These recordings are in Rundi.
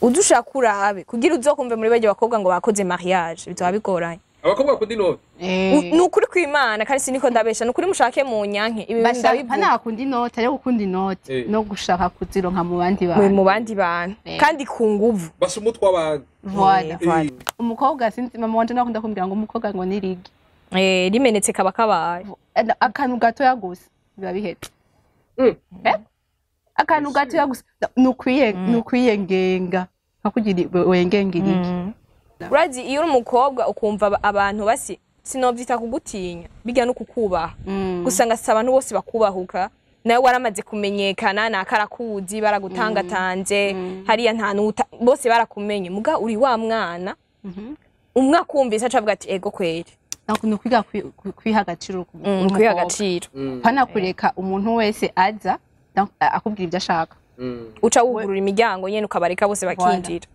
Udushaka urabe kugira uzokumve muri barya bakobwa ngo bakoze mariage bizoba bigoranye. Abakobwa bakunda inoti. Ni ukuri kw'Imana kandi siniko ndabesha, ni ukuri mushake mu nyanke ibi bintu ndabivuga. Bashaka akunda inoti, ariko gukunda inoti no gushaka kuzironka mu bandi bantu. Mu bandi bantu kandi ku nguvu. Basa umutwe w'abandi. Voilà. Umukobwa sinzi mama wanje nakunda kumbwira ngo umukobwa ngo ni rigi. Rimenetse kaba kabaye. Akantu gatoya gusa biba bihetse. Akantu gatoya gusa nukwiyengenga nkakugira wengenga irigi. Urazi iyo uri umukobwa ukumva abantu basi sinovyita kugutinya bijya no kukubaha. Gusanga si abantu bose bakubahuka nawe waramaze kumenyekana nakarakuzi baragutangatanze hariya nta nuta bose barakumenye muga uri wa mwana umwe akumvise acavuga ati ego kweri. Nukwiga kwiha agaciro, kwiha agaciro. Pana kureka umuntu wese aza akubwira ibyo ashaka. Uca wugurura imiryango nyene ukabareka bose bakinjira.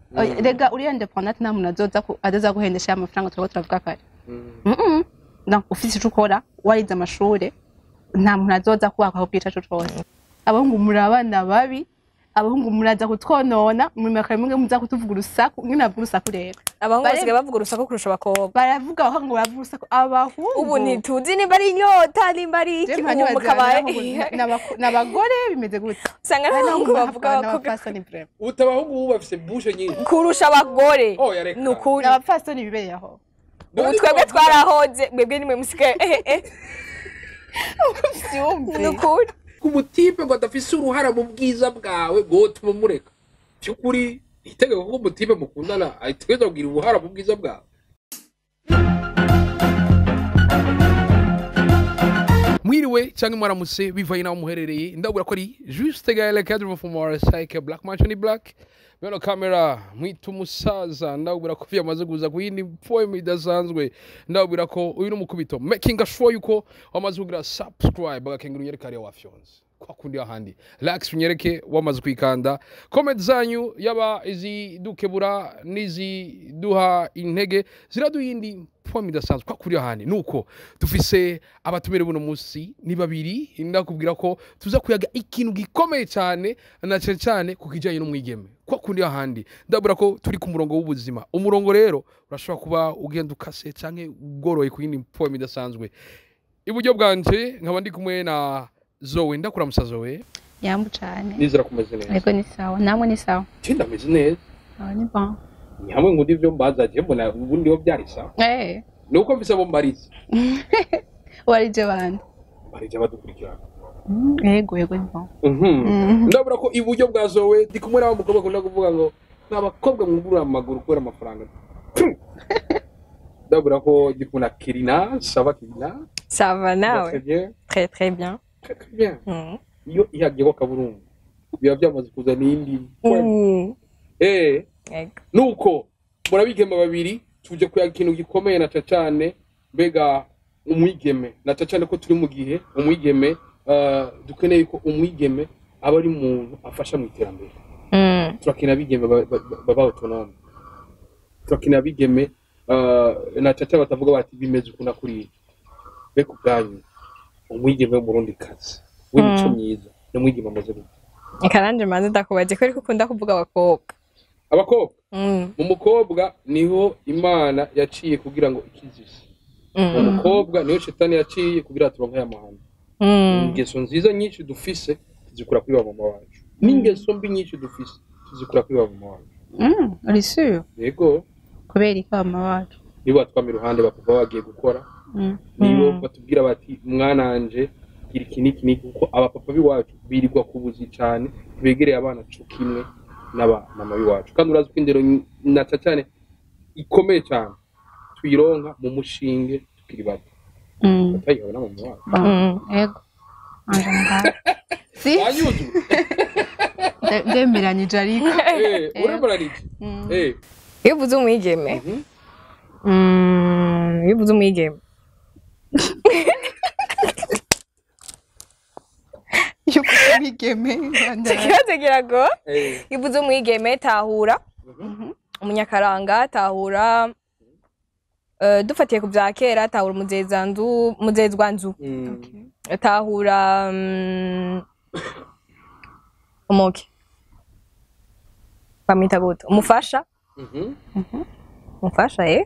Rega uri independent nta muntu azoza guhendesha amafaranga turiko turavuga kare. Ufise ico ukora warize amashure nta muntu azoza kubaka aho bwica cose. Abahungu muri abana babi, abahungu muraza kutwonona, muri makamwe muza kutuvuga urusaku, nyine avuga urusaku rero. Abahungu basigaye bavuga urusaku kurusha abakobwa. Baravuga abahungu baravuga urusaku, abahungu. Ubu ntituzi nimba ari inyota nimba ari iki ubu mukabaye. N'abagore bimeze gute? Usanga abahungu bavuga abapfasoni vraiment. Uta abahungu ubu bafise bouche nyinshi kurusha abagore. Nukuri. N'abapfasoni bibereye aho. Ubu twebwe twarahoze, mwebwe nimwe musigaye. Nukuri. Umutipe ngo adafise uruhara mu bwiza bwawe ngo tumumureka. Cyukuri itegeko ko umutipe mukundana aitegerezwa kugira uruhara mu bwiza bwawe. Mwiriwe cyangwa mwaramutse bivaye naho muherereye, ndabura ko ari Juste Gaël cadre from RSI Black Mansion Black. Beno kamera mwita umusaza, ndabura ko vyamaze kuza kuyindi poem idasanzwe. Ndabura ko uyu n'umukubito making sure yuko wamaze kugira subscribe agakengera unyereka ari wafyonze kwa kundi ahandi likes unyereke wamaze kwikanda comment zanyu yaba izidukebura niziduha intege ziraduyindi poem idasanzwe kwa kundi ahandi. Nuko dufise abatumire buno munsi ni babiri, ndakubwira ko tuza kuyaga ikintu gikomeye cyane na cyane cyane kukijanye n'umwigeme kwa kundi ahandi. Ndabura ko turi ku murongo w'ubuzima, umurongo rero urashobora kuba ugenda ukase canke ugoroye ku yindi poem idasanzwe. Iburyo bwanje nkaba ndi kumwe na Zoe. Ndakuramusa Zoe. Yambu cyane. Nizera kumeze neza. Ariko ni sawa, namwe ni sawa. Tinda meze neza. Ah ni bon. Ni hamwe ngundi ivyo mbaza je mbona ubundi ho byari sawa. Nuko mfise abo mbarize. Warije bande. Barije badukurikirana. Yego yego ni bon. Ndabura ko iburyo bwa Zoe ndi kumwe n'abo mukobwa akunda kuvuga ngo n'abakobwa mwugurura amaguru kubera amafaranga. Ndabura ko ndi kumwe na Kirina. Ça va Kirina? Ça va nawe. Très bien. Très très bien. Très très bien. Iyo ihagiye ko kaburungu biba byamaze kuzana iyindi. Nuko murabigema babiri tuje kuyaga ikintu gikomeye na cyane, mbega umwigeme na cyane ko turi mu gihe umwigeme dukeneye ko umwigeme aba ari umuntu afasha mu iterambere. Turakeneye abigeme baba autonome, turakeneye abigeme na cyane batavuga bati bimeze ukunda kuri be kubwanyu. Umwigeme w'umurundi kazi w'imico myiza n'umwigeme amaze gute? Karanje manze ndakubaje ko ariko ukunda kuvuga abakobwa. Abakobwa? Mu mukobwa niho Imana yaciye kugira ngo ikizise. Mu mukobwa niho shetani yaciye kugira turonke amahano. Ingeso nziza nyinshi dufise tuzikura kuri baba wacu. N'ingeso mbi nyinshi dufise tuzikura kuri baba wacu. Uri sûr? Yego. Kubera iki baba wacu? Nibo batwama iruhande bakuva bagiye gukora. Nibo batubwira bati mwananje gira iki niki niki, kuko abapapa biwacu birirwa kubuzi cyane begereye abana co kimwe n'aba mama biwacu. Kandi urazi ko indero na cyane ikomeye cyane tuyironka mu mushinge tukiri bato. Batayihawe na mama wacu. Yego. Si? Anyuzu. Ndemeranyije ariko. Uremeranije. Iyo uvuze umwigeme. Iyo uvuze umwigeme. Iyo uvuze umwigeme. Ikibazo kirago. Iyo uvuze umwigeme tahura. Umunyakaranga tahura. Dufatiye ku bya kera tahura umuzezanzu, muzezwanzu. Tahura umuke. Bamwita gute? Umufasha. Umufasha, eh.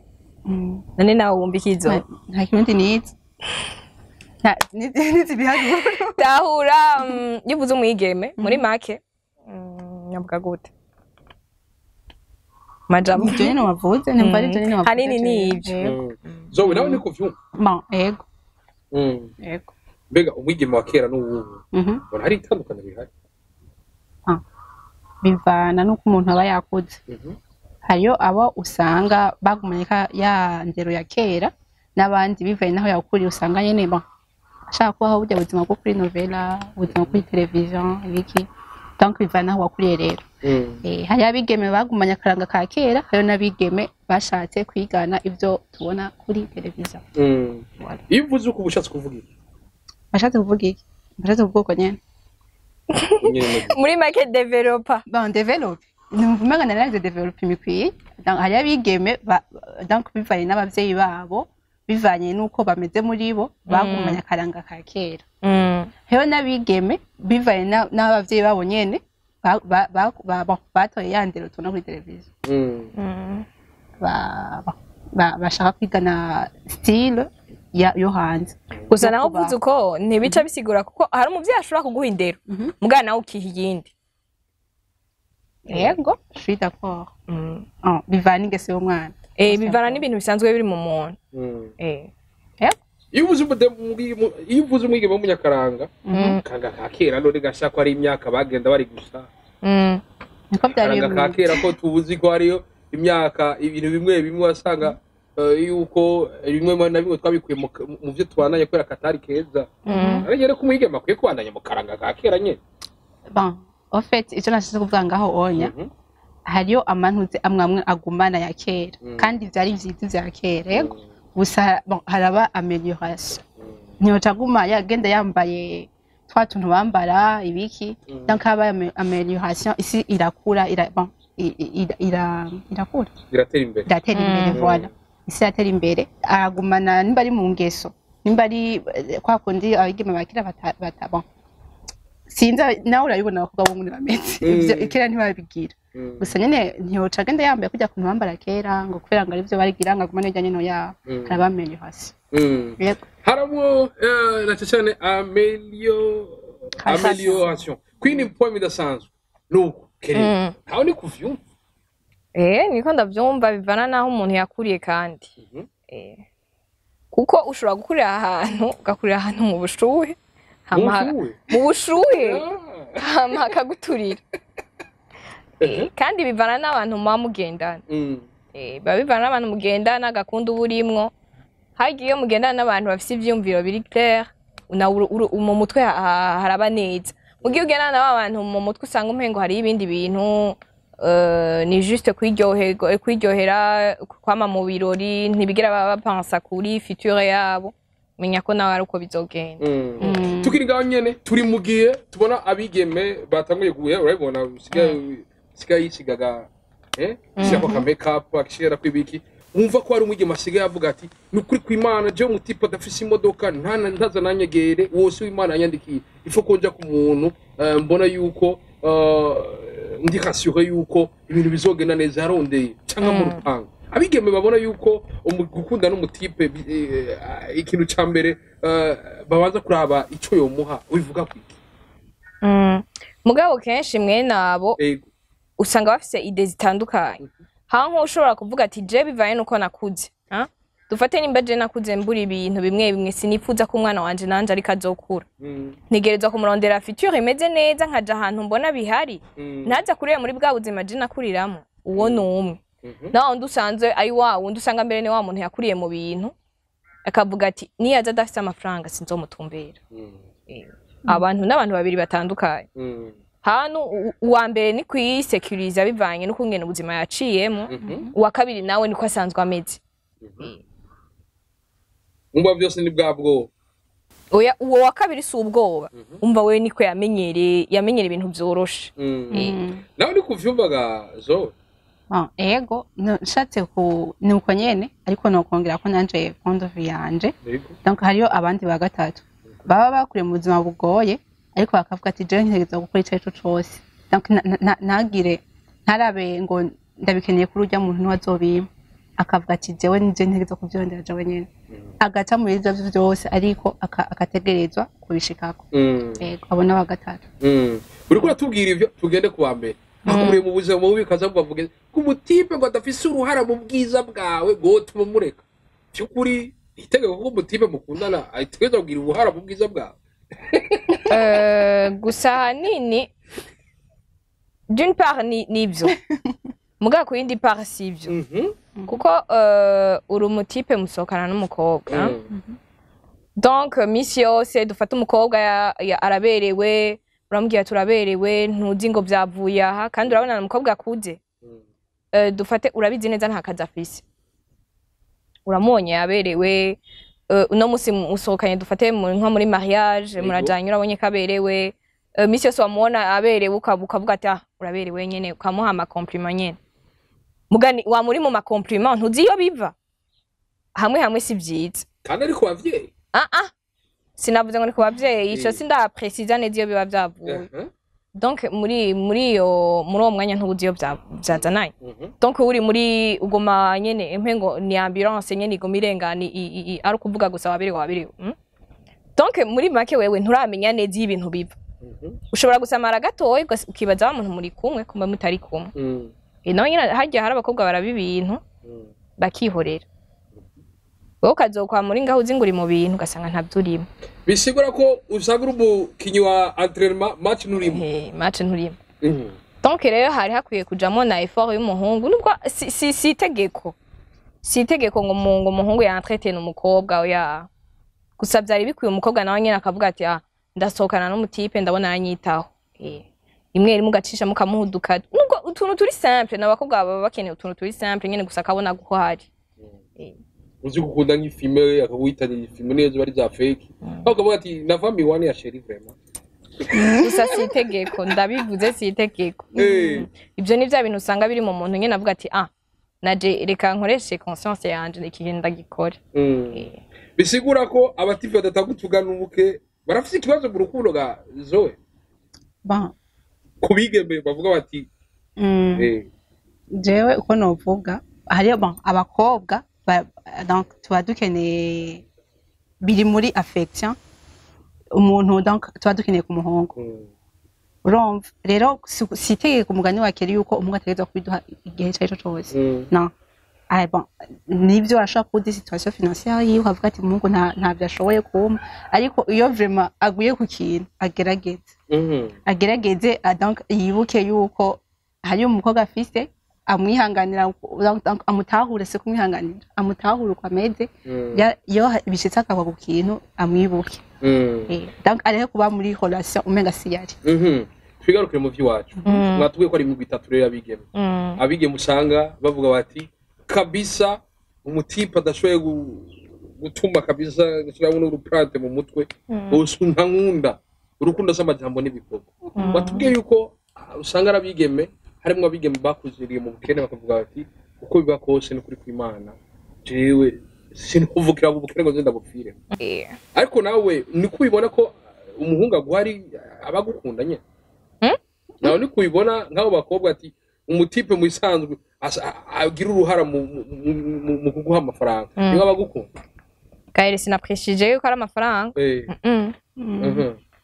None nawe wumva ikizo? Nta kirundi nize. Nize ibiharuro. Tahura, iyo uvuze umwigeme muri make, navuga gute, majambo? Ivyo nyene wavuze, nimba ari ivyo nyene wavuze. Hanini ni ivyo. Yego. Zoe, nawe niko vyumva? Bon, ego. Ego. Mbega umwigeme wa kera n'uwubu, ubona hari itandukaniro rihari? Bivana n'uko umuntu aba yakuze. Hariyo abo usanga bagumanye ya ndero ya kera, n'abandi bivaye n'aho yakuriye usanga nyene, bon, ashaka kubaho burya buzima bwo kuri novela, ubuzima kuri television, ibiki. Donc bivana n'aho wakuriye rero. Hariyo abigeme bagumanye akaranga ka kera, hariyo n'abigeme bashatse kwigana ivyo tubona kuri television. Voilà. Iyo uvuze uko, uba ushatse kuvuga iki? Bashatse kuvuga iki? Bashatse kuvuga uko nyene. Nyene Muri make, développa. Bon, développe, numva umenga naragize développe imikwiye. Donc hariyo abigeme donc bivanye n'abavyeyi babo, bivanye n'uko bameze muri bo, bagumanye akaranga ka kera. Hariho n'abigeme bivanye n'abavyeyi babo nyene batoye ya ndero tubona kuri televiziyo. Bashaka kwigana style yo hanze. Gusa Yo naho kubaho. uvuze uko ntibica bisigura, kuko hari umuvyeyi ashobora kuguha indero, mugana nawe ukiha iyindi. Yego, je suis d'accord. Ah, bivana n'ingeso y'umwana. Bivana n'ibintu bisanzwe biri mu muntu. Yego. Iyo uvuze umwigeme w'umunyakaranga, karanga ka kera, none gashaka ko ari imyaka bagenda bari gusa. Niko byari Karanga ka bimeze. kera, ko tuzi ko hariyo imyaka, ibintu bimwe bimwe wasanga yuko bimwe na bimwe twabikuye mu byo tubandanya kubera katari keza. Ariko rero ko umwigeme akwiye kubandanya mu karanga ka kera nyene. Bon, en fait, icyo nashatse kuvuga ngaho onya, hariyo amantuze amwe amwe agumana ya kera, kandi vyari vyiza vya kera, yego. Gusa bon, haraba amélioration. Ntiyoca aguma yagenda yambaye twa tuntu bambara, ibiki. Donc haba amélioration, isi irakura, bon, irakura. Biratera imbere. Iratera imbere. Voilà, isi iratera imbere. Aragumana nimba ari mu ngeso, nimba ari kwa kundi abigeme bakira bata, bon, sinzi, nawe urabibona, abakobwa bo muri bameze. Ivyo kera ntibabigira. Gusa nyene ntiyoca agenda yambaye kujya kuntu bambara kera, ngo kubera ngo arivyo barigira, ngo agumane irya nyene yabo. Haraba amélioration. Yego. Haramwo na cyane amélioration kwini point idasanzwe nuko kere ntawe ni kuvyumva. Niko ndavyumva, bivana naho umuntu yakuriye kandi. Kuko ushobora gukurira ahantu, ugakurira ahantu mu bushuhe, hama Mu bushuhe? Mu bushuhe. Ah. Hama hakaguturira. Kandi bivana n'abantu muba mugendana. Biba bivana n'abantu mugendana, agakunda uba urimwo. Harya iyo mugendana n'abantu bafise ivyiyumviro biri clair, nawe mu mutwe haraba neza. Mugihe ugendana n'aba bantu, mu mutwe usanga umengo hariyo ibindi bintu, ni juste kwiryohera, kwama mu birori, ntibigera baba bapensa kuri future yabo, menya ko nawe ari uko bizogenda. Tukiri ngaho nyene, turi mu gihe tubona abigeme batanguye guhe, urabibona, usigaye yisigaga, shirako ka make up, akishirako ibiki, wumva ko hari umwigeme asigaye avuga ati: "Ni ukuri kw'Imana, jewe umu type adafise imodoka ntaza nanyegere wose w'Imana yanyandikiye, ifo ko nja ku muntu mbona yuko ndi rassuré yuko ibintu bizogenda neza yarondeye cyangwa mu rupangu." Abigeme babona yuko gukunda n'umu type ikintu ca mbere babanza kuraba ico yomuha, wivuga kwiki? Mugabo kenshi mwene abo usanga bafise idées zitandukanye. Haho nko ushobora kuvuga ati: "Je bivanye nuko nakuze, ha? Dufate nimba je nakuze mbura ibintu bimwe bimwe, sinifuza ko umwana wanje nanje ariko azokura. Ntegerezwa kumurondera future imeze neza, nkaja ahantu mbona bihari, ntaza kurira muri bwa buzima je nakuriramo." Uwo ni umwe. Naho undi usanzwe ari wa wundi usanga mbere ni wa muntu yakuriye mu bintu, akavuga ati: "Niyaza adafise amafaranga sinzomutumbera." Abantu n'abantu babiri batandukanye. Hano uwa mbere ni kwisekuriza bivanye n'ukungene ubuzima yaciyemo, uwa kabiri nawe niko asanzwe ameze. Umva, byose ni bwa bwoba. Oya, uwo wa kabiri si ubwoba. Umva, wewe niko yamenyereye, yamenyera ibintu vyoroshe. Nawe ni kuvyumvaga zo? Bon, ego, nshatse ku ni uko nyene, ariko nokongera ko nanje point de vue yanje. Donc hariyo abandi ba gatatu baba bakuriye mu buzima bugoye, ariko bakavuga ati: "Jewe ntegerezwa gukora ico arico cose." Donc ntagire Ntarabe ngo ndabikeneye kuri urya muntu niwe azobimpa, akavuga ati jewe nije ntegerezwa kuvyirondera jewe nyene, agaca muri ivyo vyose, ariko akategerezwa kubishikako. Yego, abo ni aba gatatu. Uriko uratubwira ivyo, tugende ku wa mbere. Akuriye mu buzima bubi, kaza bavuge ko umutipe ngo adafise uruhara mu bwiza bwawe ngo tuma mureka. By'ukuri itegeko ko umutipe mukundana ategerezwa kugira uruhara mu bwiza bwawe? Gusa ahanini d'une part ni nibyo, mugabo ku yindi part si ibyo, kuko uri umutipe musohokana n'umukobwa. Donc misi yose dufata umukobwa araberewe, uramubwira turaberewe, ntuzi ngo byavuye aha, kandi urabona ni umukobwa akuze. Dufate urabizi neza nta kazi afise, uramubonye yaberewe. Uno musi musohokanye, dufate nko muri mariage, murajanye, urabonye ko aberewe. Misi yose wamubona aberewe, ukavuga ati: "Ah, uraberewe nyene", ukamuha ama compliment nyene. Mugani wa muri mu ma compliment, ntuzi iyo biva. Hamwe hamwe si vyiza. Kandi ariko bavyeyi. Ah ah, sinavuze ngo ni ku bavyeyi ico. Sindaprécisa neza iyo biba vyavuye. Donc muri uwo mwanya ntubuzi iyo vyazananye. Donc uri muri uguma nyene impengo ni ambulance nyene iguma irengana, ari ukuvuga gusa waberewe, waberewe. Donc muri make wewe nturamenya neza iyo ibintu biva. Ushobora gusamara gatoya, ukibaza wa muntu muri kumwe, kumbe mutari kumwe. Nawe nyene harya hari abakobwa baraba ibintu bakihorera, wowe ukazokwa muri ngaho uzi ngo uri mu bintu, ugasanga ntabyo urimo. Bisigura ko usanga uri umukinyi wa entraînement, match nturimo. Match nturimo. Donc rero hari hakwiye kujamo na effort y'umuhungu, nubwo si itegeko ngo umuhungu yentretene umukobwa, oya. Gusa byari bikwiye umukobwa nawe nyene akavuga ati: "Ah, ndasohokana n'umutipe, ndabona yanyitaho." Rimwe rimwe ugacisha mukamuhuduka, nubwo utuntu turi simple, n'abakobwa baba bakeneye utuntu turi simple nyene, gusa akabona ko hari. Uzi gukunda nk'ifilme, akaguhitanira ifilme neza bari za fake, aho ukavuga ati nava miwani ya chéri vraiment. Gusa si itegeko, ndabivuze, si itegeko. Ibyo ni bya bintu usanga biri mu muntu nyene, avuga ati: "Ah, naje reka nkoreshe conscience yanje, iki kintu ndagikore." Bisigura ko abatipe badatanga utuganuke barafise ikibazo mu rukundo ga Zoe? Bon. Ku bigeme bavuga bati Jewe uko novuga, hariyo, bon, abakobwa donc tuba dukeneye, biri muri affection umuntu, donc tuba dukeneye ku muhungu. Urumva rero si itegeko, umugani wa kera, yuko umuhungu ategerezwa kubiduha igihe icyo ari cyo cose. Non. Ah bon, nibyo, arashobora kuba situation financière yiwe, avuga ati umuhungu ntabyo ashoboye kumpa, ariko iyo vraiment aguye ku kintu agerageze, agerageze, donc yibuke yuko hari umukobwa afise amwihanganira, donc amutahure, se kumwihanganira, amutahure uko ameze. Iyo bishitse akagwa ku kintu, amwibuke. Donc areke kuba muri relation umenga si yari. Twigarukire mu vy'iwacu. Mwatubwiye ko ari imigwi itatu rero y'abigeme. Abigeme usanga bavuga bati kabisa umutipe adashoboye gutuma kabisa gushyiramo n'uruplante mu mutwe bose ntankunda. Urukundo si amajambo n'ibikorwa. Watubwiye yuko usanga ari abigeme, harimo abigeme bakuziriye mu bukene, bakavuga bati uko biba kose ni ukuri kw'Imana, jewe sinuvukira mu bukene ngo nze ndabupfire. Ariko nawe niko ubibona ko umuhungu aguhari aba agukunda nyine? Hmm? Nawe niko ubibona nk'abo bakobwa ati umutipe mu isanzwe agira uruhara mu kuguha amafaranga, niwe aba agukunda? Gaël, sinaprécisije yuko ari amafaranga.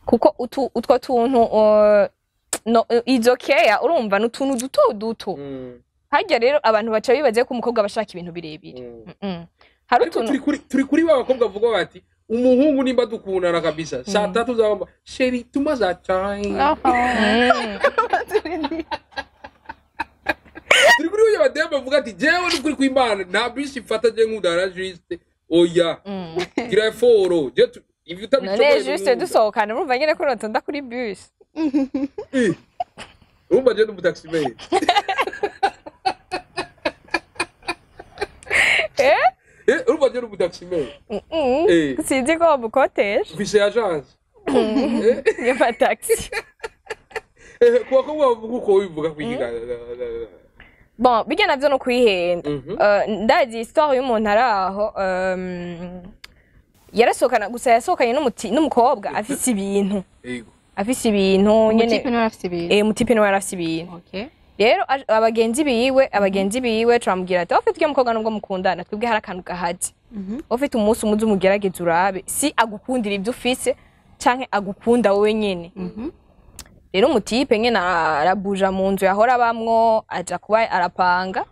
Kuko utwo tuntu, no, izo keya, urumva ni utuntu duto duto. Harya rero abantu baca bibaza ko umukobwa aba ashaka ibintu birebire. Hari Ariko utuntu turi kuri ba bakobwa bavuga bati umuhungu nimba dukundana kabisa, saa tatu zaba chéri tuma za chai. Turi kuri uyu bademu bavuga ati jewe ni kuri kw'Imana, nta bisi mfata je nkundana na Juste, oya. Gira effort je ivyo utabishoboye. None Juste nkunda. dusohokana, urumva nyene ko notonda kuri bus? Urumva je ndi umutaximan. Eh? Urumva je ndi umutaximan. Sinzi ko wamukotesha. Mfise agence. Y'amataxi. Ku bakobwa bavuga uko bivuga kwiga. Bon, bijya navyo no kwihenda. Ndazi histoire y'umuntu ari aho, yarasohokana, gusa yasohokanye n'umukobwa afise ibintu. Afise ibintu nyene. Umutipe niwe afise ibintu? Eh, umutipe niwe yarafise ibintu. Rero abagenzi biwe turamubwira ati: "Ufite ujya mukobwa, nubwo mukundana, twebwe hari akantu gahazi. Ufite umunsi umuze umugerageze, urabe si agukundira ibyo ufise canke agukunda wowe nyene." Rero umutipe nyene arabuja mu nzu yahora abamwo, aja kuba arapanga.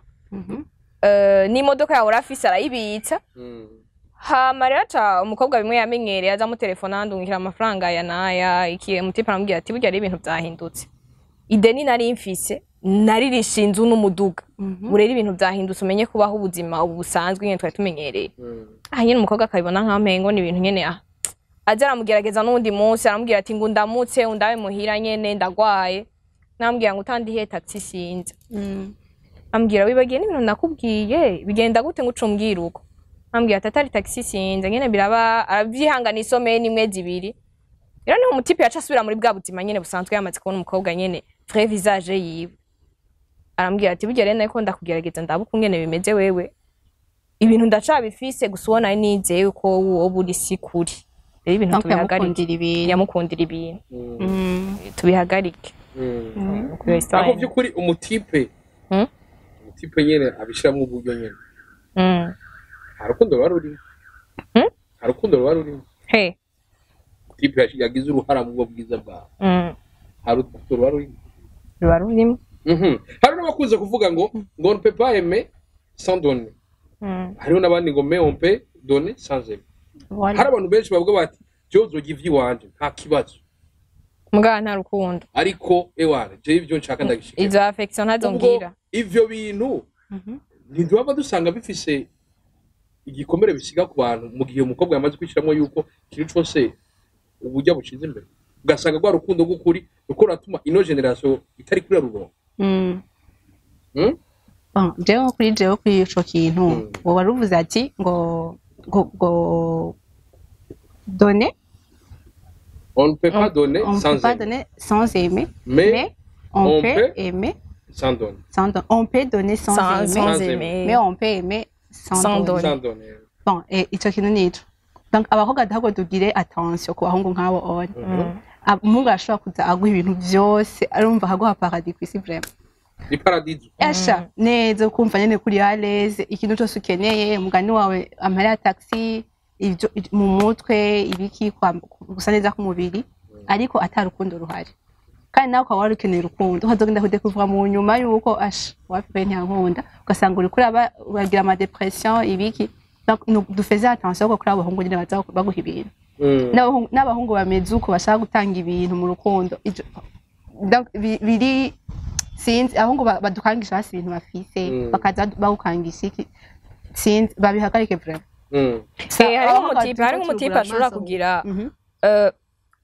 N'imodoka yahora afise arayibitsa. Hama rero aca umukobwa bimwe yamenyereye, aza amutelefona: "Ndungikira amafaranga aya n'aya." Iki, umutipe aramubwira ati: "Burya rero ibintu vyahindutse, ideni nari mfise naririsha inzu n'umuduga. Ubu rero ibintu vyahindutse, umenye kubaho ubuzima ubu busanzwe nyene twari tumenyereye." Aha nyene umukobwa akabibona nk'aho umengo ni ibintu nyene. Ah, aza aramugerageza n'uwundi munsi, aramubwira ati ngo ndamutse undabe muhira nyene, ndagwaye. Namubwira ngo utandihiye taxi sinza. Ambwira: "Wibagiye n'ibintu nakubwiye, bigenda gute ngo uce umbwira uko?" Ambwira ati: "Atari taxi sinza." Nyene biraba, aravyihangana isomeye n'imwe, zibiri. Rero niho umutipe yaca asubira muri bwa buzima nyene busanzwe, yamaze kubona umukobwa nyene vrai visage yiwe. Arambwira ati: "Burya rero nariko ndakugerageza, ndaba ukungene bimeze. Wewe ibintu ndacabifise gusa, ubona nizeye ko wowe uri si kuri. Rero ibintu Donc tubihagarike." yamukundira ibintu. Yamukundira ibintu. Tubihagarike. Iyo histoire. Ariko by'ukuri umutipe umutipe nyene abishiramwo uburyo nyene, nta rukundo ruba rurimo. Nta rukundo ruba rurimo. He? Umutipe yagize uruhara mu bwo bwiza bwawe, nta rukundo ruba rurimo. Ruba rurimo. Hari n'abakunze kuvuga ngo on peut pas aimer sans donner. Hariho n'abandi ngo mais on peut donner sans aimer. Voilà. Hari abantu benshi bavuga bati: "Jewe uzoga ivy'iwanje, nta kibazo." Mugabo nta rukundo. Ariko ewana, jewe ivyo nshaka ndagishikira. Izo affection ntazo Ubwo ngira. ivyo bintu ntiduhava dusanga bifise igikomere bisiga ku bantu, mu gihe umukobwa yamaze kwishyiramo yuko ikintu cose uburyo bushize imbere, ugasanga rwa rukundo rw'ukuri ruko ruratuma ino génération itari kuri rurongo? Bon, jewe kuri ico kintu, ngo waruvuze ati ngo donner On ne peut pas donner on sans peut pas aimer. Donner sans aimer, mais mais on on peut peut aimer sans donner. On peut donner sans sans, aimer, sans Sans aimer. Mais on peut aimer sans, Sans donner. donner. Sans donner. Bon, et ico kintu nico. Donc abakobwa ahubwo tugire attention ku bahungu nk'abo one. Umuhungu arashobora kuza aguha ibintu vyose, arumva akaguha paradis kw'isi vraiment. Ni paradizo. Asha neza, ukumva nyene kuri à l'aise, ikintu cyose ukeneye, umugani wawe, amahera ya taxi, ibyo mu mutwe, ibiki, gusa neza k'umubiri, ariko ata rukundo ruhari. Kandi nawe ukaba wari ukeneye urukundo, ukazogenda kudekuvuga mu nyuma yuko asha wapi, ntiyankunda, ugasanga uriko uragira ama dépression, ibiki. Donc dufaise attention ko kuri abo bahungu nyene baza baguha ibintu. N'abahungu bameze uko bashaka gutanga ibintu mu rukundo. Donc biri sinzi, abahungu badukangisha hasi ibintu bafise, bakaza bagukangisha iki, sinzi, babihagarike vraiment. Hariho Abahungu umutipe, hariho turiko umutipe turugura ashobora amaso. kugira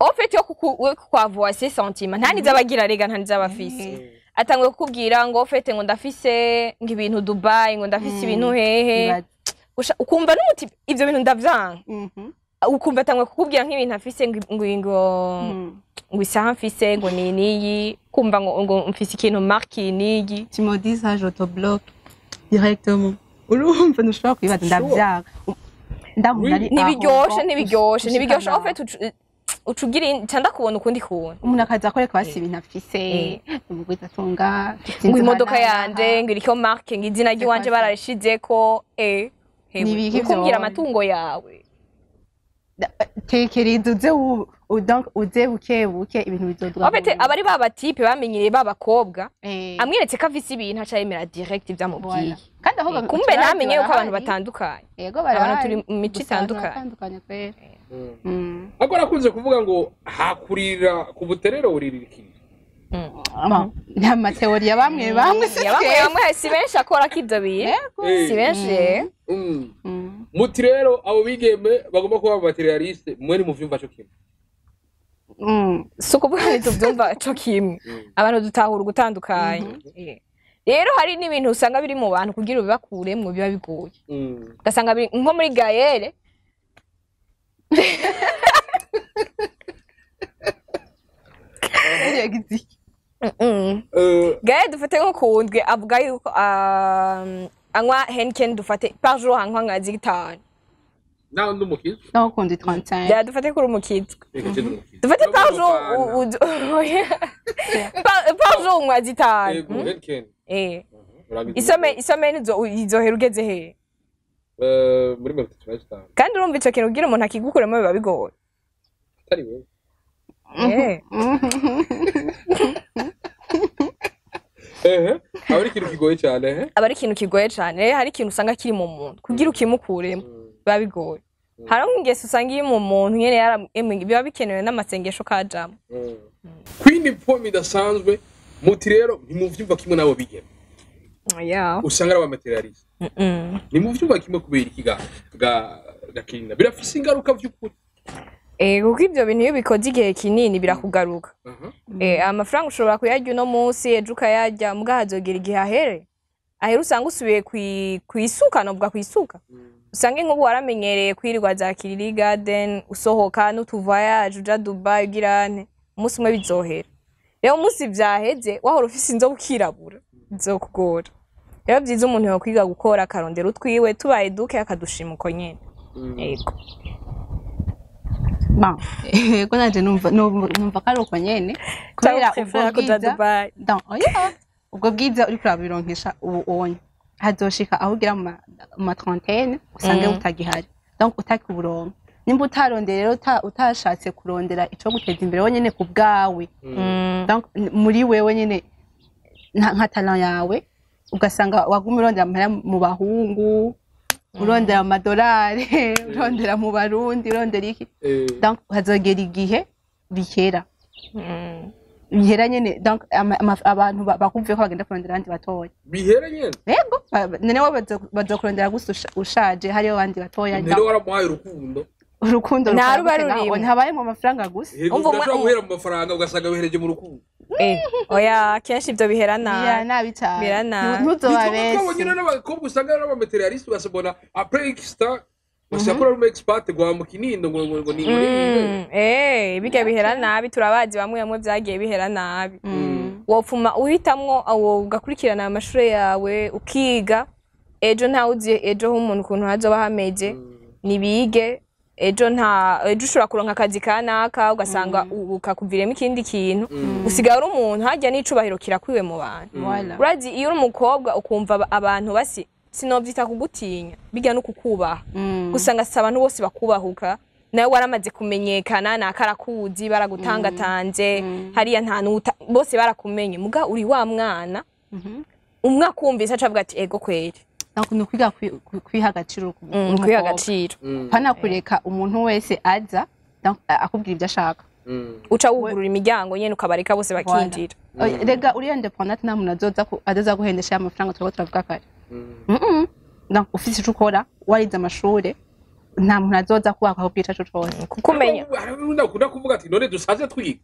au fait yo kuku kwavua ses sentiments, nta nizo abagira rega, nta nizo abafise. Atanguye kukubwira ngo au fait ngo ndafise ngo ibintu Dubai, ngo ndafise ibintu hehe. Ibaze. Ukumva n'umutipe ivyo bintu ndavyanga. Ukumva atanguye kukubwira nk'ibintu afise, ngo ngo isaha mfise ngo ni niyi, kumva ngo mfise ikintu marque niyi. Tu me dis ça, je te bloque directement. Urumva ntushobora kwibaza, ndavyanga, ndamubona ari Ntibiryoshe. aho, Ntibiryoshe, ntibiryoshe. gushika Au fait uca ugira nca ndakubona ukundi kuntu. Umuntu akaza akwereka basi ibintu afise, umugwiza atunga. Ngo imodoka yanje ngo iriko marque, ngo izina ry'iwanje bararishizeko, hewe, Ni ibiki ukumbwira vyone? Amatungo yawe. Tekereza uze donc uze buke buke, ibintu bizoduga. En fait abari ba batipe bamenyereye ba bakobwa, amweretse ko afise ibintu, aca yemera direct ivyo amubwiye. Kandi ahubwo Kumbe turazi ntamenye yuko abantu barahari. batandukanye. Yego, Abantu barahari. turi mu mico Gusa abantu itandukanye. baratandukanye kweri. Ariko arakunze kuvuga ngo hakurira ku buterere uririra ikintu. Bon, ni ama théories ya bamwe bamwe, si Ya bamwe twese. bamwe, si benshi akora ko ivyo bintu. Yego. Si benshi. Muti rero abo bigeme bagomba kuba matérialiste, mwe ni muvyumva co kimwe? Si ukuvuga ntituvyumva co kimwe. Abantu dutahura ugutandukanye. Rero hari n'ibintu usanga biri mu bantu, kugira ubibakuremwo biba bigoye. Ugasanga biri nko muri gayere. Yagize iki? Gaye dufate nko kundwe avuga yuko anywa Heineken, dufate par jour anywa nka zitanu. Nawe ndi umukizwa. Naho ukunda 35. Bya dufate kuri umukizwa. Reka je ndi umukizwa. Dufate par jour Urabona. Par jour unywa zitanu. Yego, Heineken. Urabizi. Isomeni izohera ugeze he? Muri 35. Kandi urumva ico kintu kugira umuntu akigukuremo biba bigoye. Atari wewe. Ehe, aba ari ikintu kigoye cyane, ehe. Aba ari ikintu kigoye cane. Rero hari ikintu usanga kiri mu muntu kugira ukimukuremo biba bigoye. Hari ingeso usanga iri mu muntu nyene biba bikenewe n'amasengesho kajamwo. Queen poem idasanzwe muti rero ntimuvyumva kimwe nabo bigeme. Usanga ari abamaterialiste. Ntimuvyumva kimwe kubera iki ga ga gakirina birafise ingaruka vy'ukuri. Kuko ivyo bintu iyo ubikoze igihe kinini birakugaruka. Amafaranga ushobora kuyarya uno munsi, ejo ukayarya, muga hazogera igihe ahere. Ahera usanga usubiye kwisuka, novuga kwisuka. Usange nk'ubu waramenyereye kwirirwa za Kiriri Garden, usohoka n'utuvoyage uja Dubai ugira nte, umunsi umwe bizohera. Rero umunsi vyaheze wahora ufise inzobe ukirabura, bizokugora. Rero vyiza umuntu yokwiga gukora akarondera utwiwe tubaye duke akadushima uko nyene. Yego. Bon, yego nanje numva ko ari uko nyene kubera Cyangwa ubwo prefera kuja bwiza. Dubai. Donc, oya, ubwo bwiza uriko urabironkesha ubu onye hazoshika aho ugira mu ma trentaine usange utagihari, donc utakiburonka. Nimba utarondera rero utashatse kurondera ico guteza imbere wenyene ku bwawe, donc muri wewe nyene nka talent yawe, ugasanga waguma urondera amahera mu bahungu, urondera amadolari, urondera mu Barundi, urondera iki, donc hazogera igihe bihera, bihera nyene. Donc abantu bakumviye ko bagenda kurondera abandi batoya. Bihera nyene. Yego, none wowe bazokurondera gusa ushaje, hariyo abandi batoya. Rero waramuhaye urukundo. Urukundo Nta ruba rukora gute naho? rurimo. Ntihabaye mu mafaranga gusa. Yego, Umva urashobora guhera mu mafaranga ugasanga wihereje mu rukundo. Oya, kenshi ivyo bihera Bihera nabi. nabi cyane. Bihera nabi. Ntuzobabese. Twabonye n'abakobwa usanga ari abamaterialiste, ugasabona après extra bashaka ari expert gwa mu Kinindo ngo ni Birya bihera nabi, turabazi bamwe bamwe vyagiye bihera nabi. Wopfuma uhitamwo awo ugakurikirana amashure yawe ukiga, ejo ntawe uzi ejo h'umuntu ukuntu hazoba hameze. Nibige ejo, nta ejo ushobora kuronka akazi kanaka ugasanga ukakuviremo ikindi kintu, usigaye uri umuntu harya n'icubahiro kirakwiwe mu bantu. Voilà. Urazi iyo uri umukobwa ukumva abantu basi sinovyita kugutinya, bijya no kukubaha. Usanga si abantu bose bakubahuka, nawe waramaze kumenyekana nakarakuzi baragutangatanze hariya nta nuta bose barakumenye, muga uri wa mwana umwe akumvise aca avuga ati ego kweri. Donc ni ukwiga kwiha agaciro Kwiha k'umukobwa. agaciro. Pana kureka umuntu wese aza, donc akubwira ibyo ashaka. Uca wugurura imiryango nyene ukabareka bose bakinjira. Oya, rega uri independent, nta muntu azoza guhendesha ya mafaranga turiko turavuga kare. Donc ufise ico ukora, warize amashure, nta muntu azoza kubaka aho bwica ico cose. Kuko umenya Hari undi akunda kuvuga ati none dusaze twiga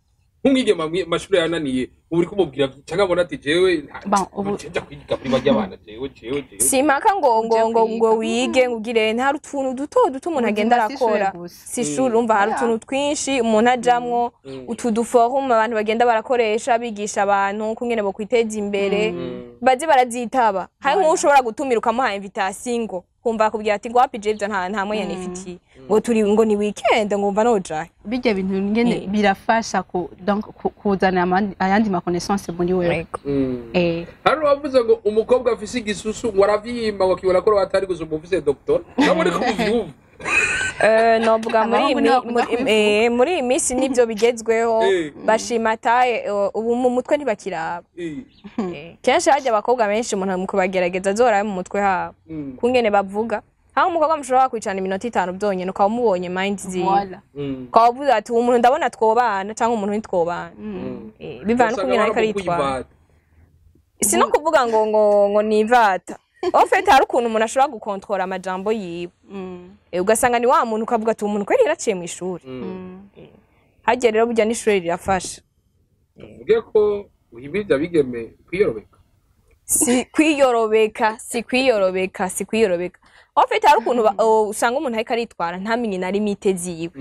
nk'umwigema amashuri yananiye, ubu uri kumubwira cyangwa abona ati jewe Bon, nja kwiga kuri barya bana jewe jewe jewe. Simpaka ngo ngo Uje ngo ngo kwiga. wige ngo ugire, hari utuntu duto duto umuntu agenda Ubuzima si ishure arakora. gusa. Si ishuri, urumva hari utuntu twinshi umuntu ajamwo, utu duforum abantu bagenda barakoresha bigisha abantu kungene bokwiteza imbere, baze barazitaba. Hari nk'uwo ushobora gutumira ukamuha invitation ngo kumva akubwira ati ngo wapi je ivyo nta mwanya nifitiye, ngo turi ngo ni weekend ngo umva nojahe. Bijya bintu nyene birafasha ku donc kuzana ayandi ma connaissance muri wewe. Hari uwavuze ngo umukobwa afise igisusu ngo aravyimba ngo akibona ko atari gusumba ufise doctor, nabo ni kuvyumva. Novuga muri iyi Abahungu nibo bakunda kubivuga. muri iyi minsi nivyo bigezweho. Bashima taye, ubu mu mutwe ntibakiraba. Kenshi harya abakobwa benshi umuntu mu kubagerageza azorabe mu mutwe habo kungene bavuga. Aho umukobwa mushobora kwicarana iminota 5 byonyene ukaba umubonye mind ziwe, Voilà. ukaba uvuze ati uwo muntu ndabona twobana cyangwa umuntu ntitwobana. Bivana Usanga n'ukungene ariko aritwara. baramukuyivata. Si no kuvuga ngo nivata, en fait hari ukuntu umuntu ashobora gukontorora amajambo yiwe. Ugasanga ni wa muntu ukavuga ati uwo muntu kweri yaraciye mu ishuri. Harya rero burya n'ishuri rirafasha. Tuvuge ko uhimiriza abigeme kwiyorobeka. Si kwiyorobeka, si kwiyorobeka, si kwiyorobeka. En fait hari ukuntu usanga umuntu ariko aritwara ntamenye na limite ziwe.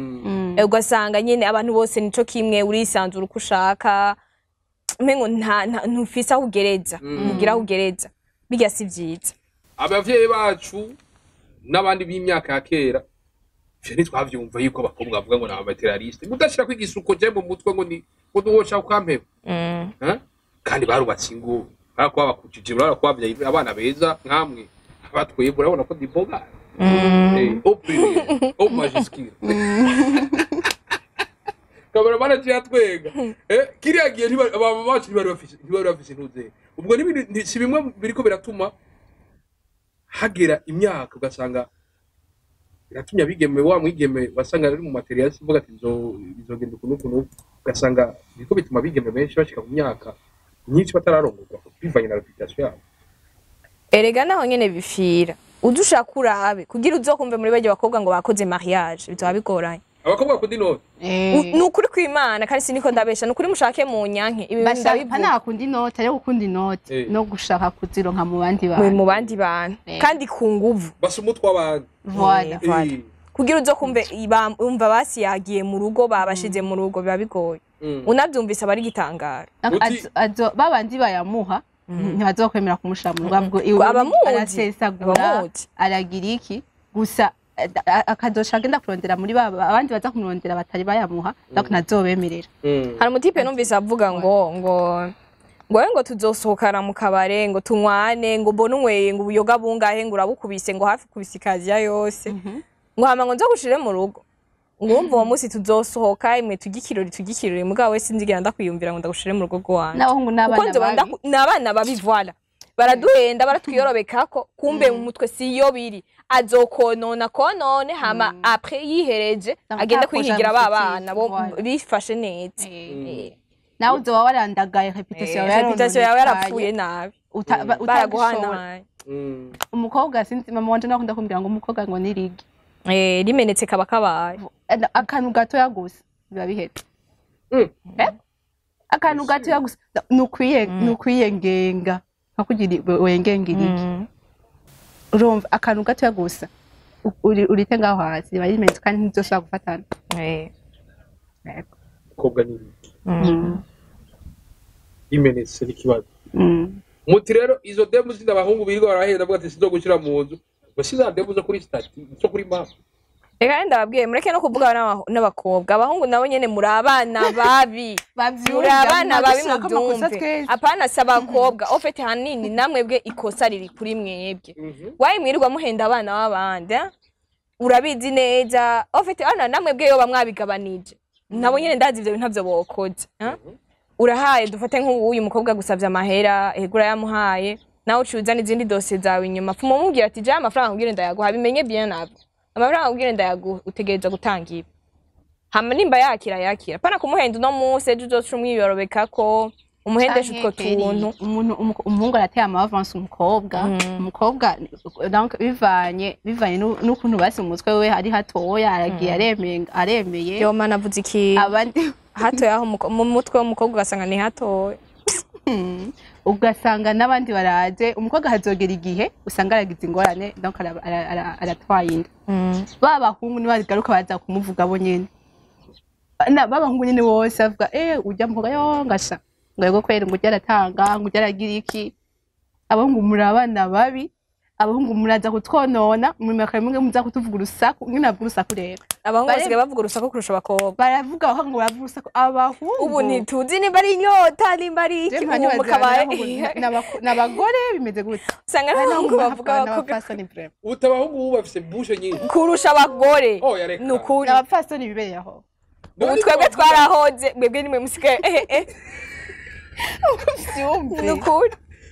Ugasanga nyene abantu bose nico kimwe, urisanzura uko ushaka, umengo nta ntufise aho ugereza, ntugira aho ugereza, birya si vyiza. Abavyeyi bacu n'abandi b'imyaka ya kera Ivyo ntitwavyumva yuko abakobwa bavuga ngo ni abamatérialiste, udashirako igisuko je mu mutwe ngo ni ngo nuwoshaka ukampeba. Eh? Kandi barubatse ingo, barakuba bakujije, barakuba babyaye abana beza nkamwe abatwebwe, urabona ko ndi boga. Au pluriel, au majuscule. Kamera aciye atwenga. Kiriya gihe abamama bacu ntibari bafise intuze. Ubwo si bimwe biriko biratuma hagera imyaka ugasanga biratumye abigeme, wa mwigeme wasanga ari mu matériel, uvuga ati bizogenda uku n'uku n'uku, ugasanga biriko bituma abigeme benshi bashika mu myaka myinshi batararongorwa bivanye na réputation yabo. Erega naho nyene bifira uze ushaka urabe kugira uzokumve muri barya bakobwa ngo bakoze mariage, bizoba bigoranye. Abakobwa bakunda inoti. Ni ukuri kw'Imana, kandi siniko ndabesha, ni ukuri, mushake mu nyanke ibi bintu Bashaka ndabivuga. Pana bakunda inoti, ariyo gukunda inoti no gushaka kuzironka mu bandi bantu. Mu bandi bantu. Kandi ku nguvu. Basa umutwe w'abandi. Voilà. Voilà. Kugira uzokumve umva basi yagiye mu rugo, babashize mu rugo, biba bigoye. Unavyumvise aba ari igitangaro. Babandi bayamuha ntibazokwemera kumushira mu rugo, avuga iwe Abamuzi. arasesagura, Abamuzi. aragira iki gusa, akazoca agenda kurondera muri ba abandi baza kumurondera batari bayamuha, donc ntazobemerera. Hari umutipe numvise avuga ngo we ngo tuzosohokana mu kabare, ngo tunywane, ngo mbone unyweye ngo ubuyoga bungahe, ngo urabukubise, ngo hafi kubisa ikaziya yose, ngo hama ngo nzogushire mu rugo, ngo wumva uwo munsi tuzosohoka imwe tujye ikirori, tujye ikirori, mugabo we sinzigera ndakwiyumvira ngo ndagushire mu rugo rwanje. N'abahungu Kuko n'abana nzoba babi. Ni abana babi, voilà, baraduhenda, baratwiyorobekako, kumbe mu mutwe siyo biri, azokonona konone, hama après yihereje agende kwihigira ba bana bo bifashe neza. Nawe uzoba warandagaye, réputation yawe Réputation yawe yarapfuye nabi. Utabishobora. Baraguhanaye. Umukobwa, sinzi, mama wanje nakunda kumbwira ngo umukobwa ngo ni rigi. Rimenetse kaba kabaye. Akantu gatoya gusa biba bihetse. Eh? Akantu gatoya gusa nukwiyengenga nka kugira wengenga irigi. Urumva akantu gatoya gusa urite ngaho hasi riba rimenetse kandi ntizoshobora gufatana. Yego. Umukobwa ni imenetse n'ikibazo. Muti rero izo demu zindi abahungu birirwa barahenda, bavuga ati sinzogushyira mu nzu, ngo si za demu zo kuri statut, zo kuri map. Reka ndababwiye, mureke no kuvuga n'abakobwa, abahungu nabo nyene muri abana babi. Muri abana babi, mubyumve, apana si abakobwa, au fait hanini namwebwe ikosa riri kuri mwebwe. Wayi mwirirwa muhenda abana b'abandi, eh? Urabizi neza, au fait ana namwebwe yoba mwabigabanije nabo nyene, ndazi ivyo bintu ntavyo bokoze, eh? Urahaye, dufate nk'uyu mukobwa gusavye amahera, ego urayamuhaye, nawe uciye uzana izindi dosiye zawe inyuma, fuma umubwira ati jewe amafaranga nkubwire ndayaguha, bimenye bien navyo, amafaranga nkubwire ndayaguha, utegereza gutanga ibi, hama nimba yakira yakira, pana kumuhenda uno munsi, ejo uzoca umwiyorobekako umuhendesha utwo tuntu. Umuntu umuhungu arateye ama avance umukobwa, donc bivanye n'ukuntu basi mu mutwe we hari hatoya, aragiye aremeye aremeye. Yo mana, avuze ikintu. Abandi hatoya aho mu mutwe w'umukobwa ugasanga ni hatoya. Ugasanga n'abandi baraje, umukobwa hazogera igihe usanga aragize ingorane, donc aratwaye inda. Ba bahungu nibagaruka baza kumuvuga bo nyene, ba bahungu nyene bose bavuga urya mukobwa yo ngasha ngo yego kweri, ngo urya aratanga, ngo urya aragira iki. Abahungu muri abana babi, abahungu muraza kutwonona, muri mwe muza kutuvuga urusaku, nyine bavuga urusaku rero. Abahungu basigaye bavuga urusaku kurusha abakobwa. Baravuga, abahungu baravuga urusaku, abahungu. Ubu ntituzi nimba ari inyota, nimba ari iki, ubu mukabaye n'abagore bimeze gute? Usanga n'abahungu bavuga abakobwa. N'abapfasoni vraiment. Ubu abahungu ubu bafise bushe nyinshi. Kurusha abagore. Oh, yareka. Ni ukuri. N'abapfasoni bibereye aho. Ubu twebwe twarahoze, mwebwe nimwe musigaye Vyumve. Ni ukuri.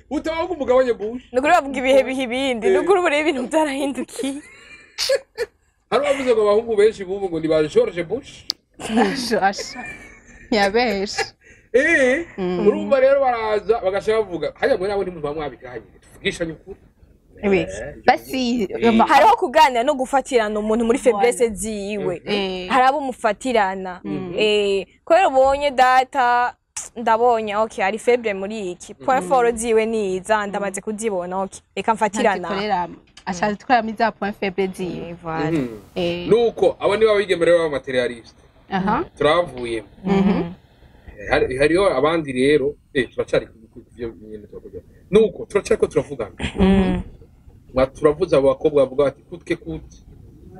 Ubu abahungu mugabanye bushe. Ni ukuri, bavuga ibihe biha ibindi, ni ukuri, ubu rero ibintu byarahindukiye. Hari uwavuze ngo abahungu benshi bubu ngo ni ba George Bush. Asha ntiyabeshe. Urumva rero baraza bagaca bavuga hajya muri nabo ntimuba mwabiganye, tuvugishanye ukuri. Basi. Hariho kuganira no gufatirana umuntu muri faiblesse ziwe. Hari abo mufatirana, kubera ubonye data, ndabonye okay ari faible muri iki point fort ziwe, niza ndamaze kuzibona, okay reka mfatirana. Ntazikoreramo, ashatse gukoreramo iza point faible ziwe. Voilà. Nuko abo nibo abigeme rero b'abamatérialiste. Turavuye. Hariho abandi rero, turacari ku byo nyene turavuga, nuko turacariko turavugana. Mwa turavuze abo bakobwa bavuga bati kutke kuti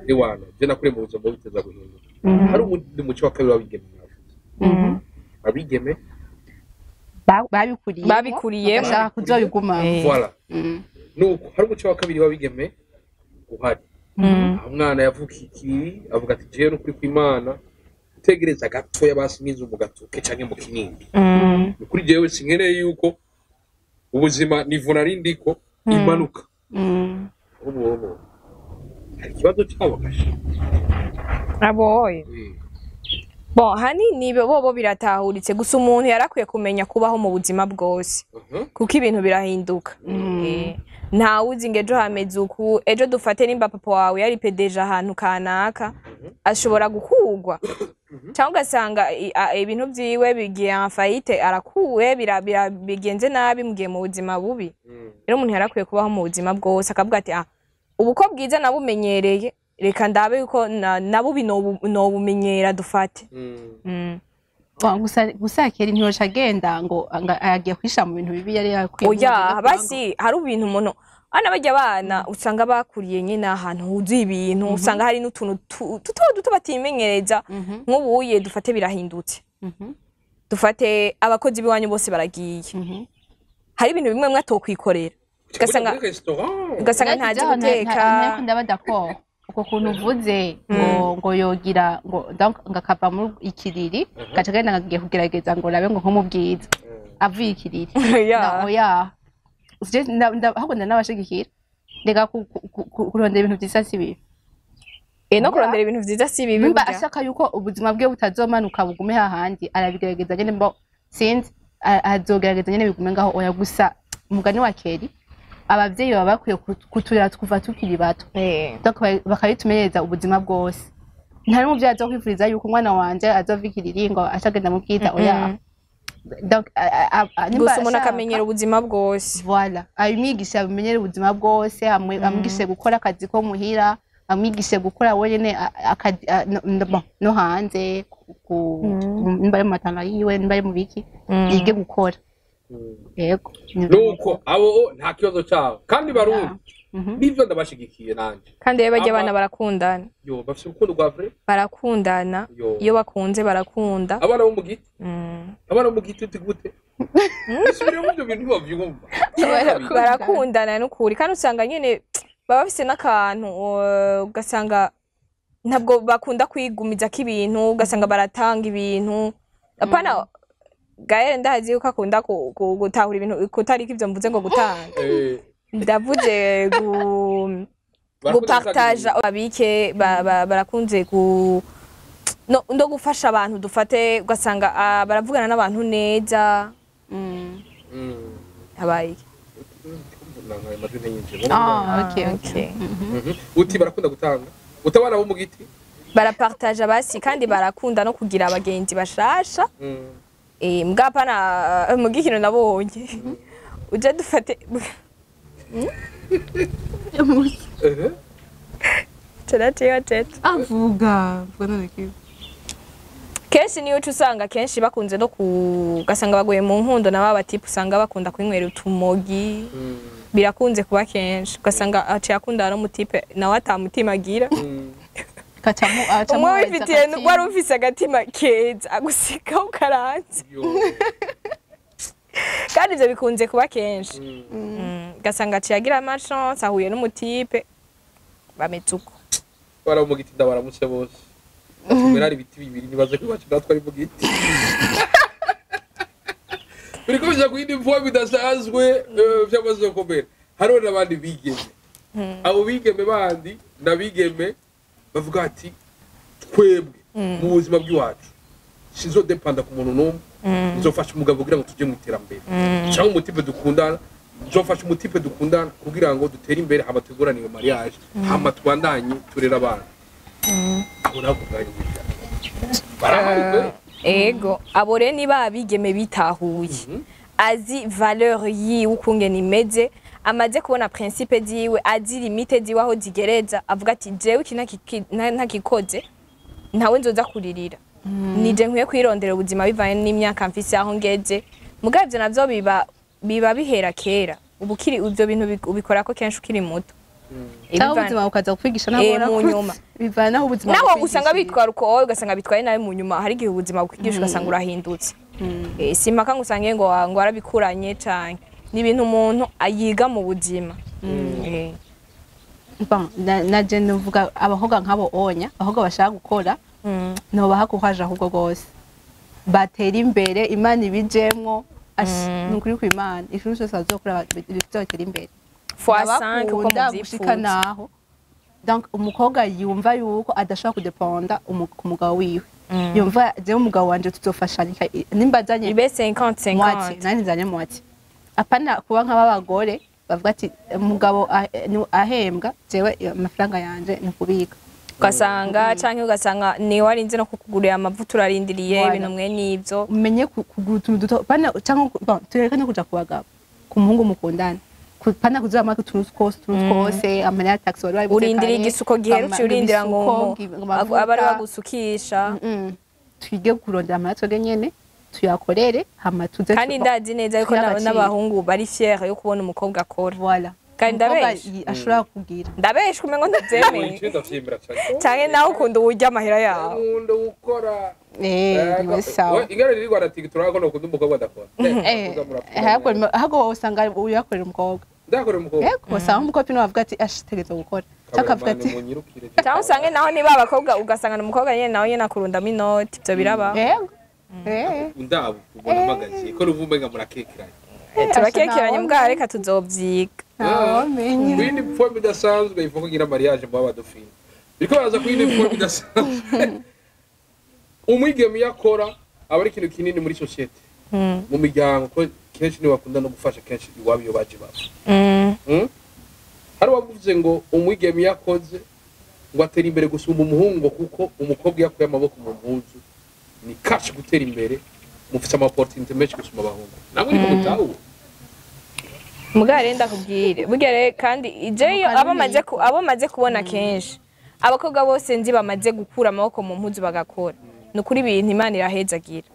Ewana, je nakuriye mu buzima biteza guhinduka. Hari uwundi muco wa kabiri w'abigeme mwavuze, abigeme Babikuriye. Babikuriyemo. Bashaka kuzobigumamo. Voilà. Nuko hari umuco wa kabiri w'abigeme uhari, aho umwana yavukiye ikiriri avuga ati: "Jewe n'ukuri kw'Imana, utegereza gatoya basi n'inzu mu Gatoke canke mu Kinindi, ni kuri jewe sinkeneye yuko ubuzima niveau nari ndiko imanuka." Ubu hari ikibazo cyabo kashe. Aboye bon, hanini bobo biratahuritse, gusa umuntu yarakwiye kumenya kubaho mu buzima bwose, kuko ibintu birahinduka. Ntawe uzi ngo ejo hameze uku. Ejo dufate nimba papa wawe yari PDG ahantu kanaka, ashobora gukugwa, cyangwa ugasanga ibintu vyiwe bigiye en faillite, arakuwe, bigenze nabi, mugiye mu buzima bubi. Rero umuntu yarakwiye kubaho mu buzima bwose, akavuga ati: "Ah, ubu ko bwiza nabumenyereye, reka ndabe yuko nabubi nobumenyera." Dufate. Gusa kera ntiyoca agenda ngo agiye kwisha mu bintu bibi yari yakwiye. Oya, basi hari ibintu umuntu ana barya abana usanga bakuriye nyine ahantu huzuye ibintu, usanga hari n'utuntu duto duto batimenyereza. Nk'ubuye dufate birahindutse, dufate abakozi b'iwanyu bose baragiye, hari ibintu bimwe mwe atokwikorera, ugasanga Muri restaurant. ugasanga ntazi guteka. Ndaba d'accord uko kuntu uvuze ngo yogira ngo donc ngo akava muri ikiriri, gaca agenda ngo agiye kugerageza ngo rabe ngo nko mu bwiza avuye ikiriri. Ya. Oya, ahubwo ndanabashigikira, reka kurondera ibintu vyiza si bibi. No kurondera ibintu vyiza si bibi. Nimba Burya. ashaka yuko ubuzima bwe butazomanuka bugume hahandi, arabigerageza nyene, mbo sinzi, azogerageza nyene bigume ngaho. Oya, gusa umugani wa Keri, abavyeyi baba bakwiye kuturera kuva tukiri bato. Donc bakabitumenyereza ubuzima bwose. Nta n'umuvyeyi azokwifuriza yuko umwana wanje azova ikiriri ngo acagenda mu bwiza, oya. Donc nimba Gusa umuntu ashaka- akamenyera ubuzima bwose. Voilà, abimwigisha abimenyere ubuzima bwose, amwigishe gukora akazi ko muhira, amwigishe gukora wenyene bon, no hanze nimba ari mu matanga yiwe, nimba ari mu biki, yige gukora. Yego. Nuko abo nta kibazo cyabo, kandi Barundi nivyo ndabashigikiye nanje. Kandi rero barya abana barakundana. Yo, bafise urukundo rwa vrai. Barakundana. Yo. Iyo bakunze barakunda. Abana bo mu giti. Abana bo mu giti uti gute? Subiremo ibyo bintu ntibavyumva. Barakundana n'ukuri, kandi usanga nyene baba bafise n'akantu, ugasanga ntabwo bakunda kwigumizako ibintu, ugasanga baratanga ibintu. Apana Gael, ndazi yuko akunda gutahura ibintu kutariko ivyo mvuze ngo gutanga. Ndavuze Barakunda gupartaja. gutanga. Abike barakunze gu no gufasha abantu. Dufate ugasanga baravugana n'abantu neza. Habaye iki? Nangaye amajwi ntiyinjire. Ah, okay. Okay. Uti barakunda gutanga, utabana bo mu giti. Barapartaja basi, kandi barakunda no kugira abagenzi bashasha. Mbwa apana mu gikino nabonye uje dufate terateyo tete. Avuga avuga none kibi. Kenshi niyo uca usanga kenshi bakunze no ku ugasanga baguye mu nkundo na ba batipe, usanga bakunda kwinywera utumogi. Birakunze kuba kenshi, ugasanga aciye akundana n'umutipe nawe atamutima agira. Kacamu acamu. Umwe wifitiye wari ufise agatima keza agusika ukaranze. Yo. Kandi ivyo bikunze kuba kenshi. Ugasanga aciye agira malchance ahuye n'umutipe bameze uko. Abana bo mu giti ndabaramutse bose. Tumera ari ibiti bibiri, nibaze ko iwacu natwe ari mu giti. Biriko bija ku yindi mvugo bidasanzwe, vyamaze gukomera. Hariho n'abandi bigeme, abo bigeme bandi n'abigeme bavuga ati: "Twebwe mu buzima bw'iwacu sinzodepanda ku muntu n'umwe, nzofasha umugabo kugira ngo tujye mu iterambere, cyangwa umutipe dukundana, nzofasha umutipe dukundana kugira ngo dutere imbere, hama tugurane iyo mariage, hama tubandanye turere abana." Aho ntabwo bwanyu barahari pe. Ego, abo rero ni ba bigeme bitahuye, azi valeur yiwe ukungene imeze, amaze kubona principe ziwe, azi limite ziwe aho zigereza, avuga ati: "Jewe iki ntakikoze ntawe nzoza kuririra, nije nkwiye kwirondera ubuzima bivanye n'imyaka mfise aho ngeze." Mugabo ivyo navyo biba bihera kera, uba ukiri ivyo bintu ubikora ko kenshi ukiri muto. Cyangwa ubuzima bukaza kukwigisha nawe Mu nyuma. Bivana aho ubuzima Nawe bukwigishije. usanga bitwara uko wowe ugasanga bitwaye nabi, mu nyuma hari igihe ubuzima bukwigisha ugasanga urahindutse. Si impaka ngo usange ngo warabikuranye canke ni ibintu umuntu ayiga mu buzima. Bon, na je nuvuga abakobwa nk'abo onya, abakobwa bashaka gukora, nobaha kuhaje ahubwo rwose batera imbere, Imana ibijemwo. Ni ukuri ku Imana, ikintu cyose bazokora bizotera imbere. Fois 5 uko Ndabakunda gushika muvyifuza. Naho donc umukobwa yumva yuko adashobora kudependa ku mugabo wiwe, yumva jewe umugabo wanje tuzofashanya, nimba azanye Ibe 50 moitié, 50. nanje nzanye moitié, apana kuba nk'ab'abagore bavuga ati umugabo ahembwa, jewe amafaranga yanje ni kubika. Ugasanga canke ugasanga ni warinze no kukugurira amavuta, urarindiriye. Voilà. Ibintu mwe n'ivyo. Umenye kugura utuntu duto, pana cyangwa bon, tureke no kuja ku bagabo, ku muhungu mukundana. Pana kuzama utuntu twose, utuntu twose, amahera ya taxi wari wabibuze Urindira kare, igisuko giherutse, urindira ngo ibisuko, ngo amavuta. Abe ari bagusukisha. Twige kurondera amahera twebwe nyene, tuyakorere, hama tuze Kandi ndazi neza yuko tuyahe agaciro. n'abahungu bari fier yo kubona umukobwa akora. Voilà. Kandi Umukobwa ndabesha. ashobora kugira Ndabeshwa umengo ndavyemeye. Icyo ndavyemera cyane. Canke nawe ukunda uwurya amahera yawe. Nkunda gukora. Niwe sawa. Ingare riri Rwanda tigi turabona ko nokunda umukobwa adakora. Ahubwo wowe usanga uyakorera umukobwa. Ndakorera umukobwa. Yego, usanga umukobwa niwe avuga ati ashitegereza gukora, cyangwa akavuga ati munyirukire. Cyangwa usange naho niba abakobwa, ugasanga ni umukobwa nyene nawe nyene akurundamo inoti, ivyo biraba. Yego. Ndabo ubona mpagaze ko ruvume nga murakekeranye. Turakekeranye mbwa, reka tuzovyiga. Ntawamenya. Ku yindi forme idasanzwe ivuga ngira mariage mu badofine biriko baraza ku yindi forme idasanzwe. Umwigeme iyo akora aba ari ikintu kinini muri société, mu miryango, ko kenshi niwe bakunda no gufasha kenshi iwabo iyo baje bava. Hari uwavuze ngo umwigeme iyo akoze ngo atera imbere gusumba umuhungu, kuko umukobwa iyo akuye amaboko mu mpuzu ni kashi gutera imbere, mufise ama opportunité menshi gusumba abahungu. Namwe niko mutahuwe? Mbwa rero ndakubwire, burya rero kandi ijeyo abo maze kubona kenshi, abakobwa bose nzi bamaze gukura amaboko mu mpuzu bagakora, ni ukuri ibintu Imana irahezagira.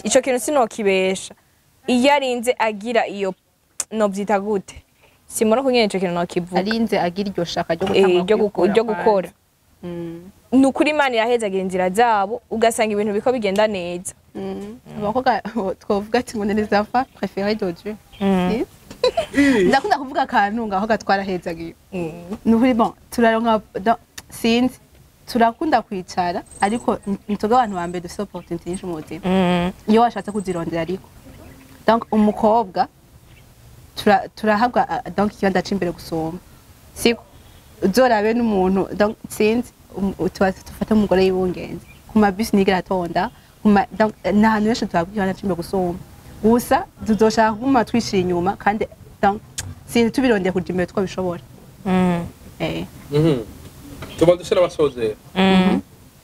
Ico kintu sinokibesha, iyo arinze agira iyo, novyita gute, simona kunyene ico kintu nokivuga. Arinze agira iryo shaka ryo gutangura ryo kwikura gukora. kwanza. Ni ukuri Imana irahezagira inzira zabo, ugasanga ibintu biko bigenda neza. Abakobwa twovuga ati ngo ni les enfants préférés de Dieu. Si? Ndakunda kuvuga akantu ngaho gatwarahezagiye. Ni ukuri, bon, turaronka sinzi, turakunda kwicara, ariko nitwe abantu ba mbere dufite opportunité nyinshi mu buzima iyo washatse kuzirondera. Ariko donc umukobwa turahabwa donc ikibanza c'imbere gusumba, siko? Uzorabe n'umuntu, donc sinzi, tuba dufate umugore y'ibungenze ku mabisi nigera atonda donc ni ahantu henshi tuhabwa ikibanza c'imbere gusumba. Gusa tuzoshaka kuguma twishira inyuma, kandi donc sinzi, tubirondeye kuja imbere twabishobora. Tuba dusa n'abasozera.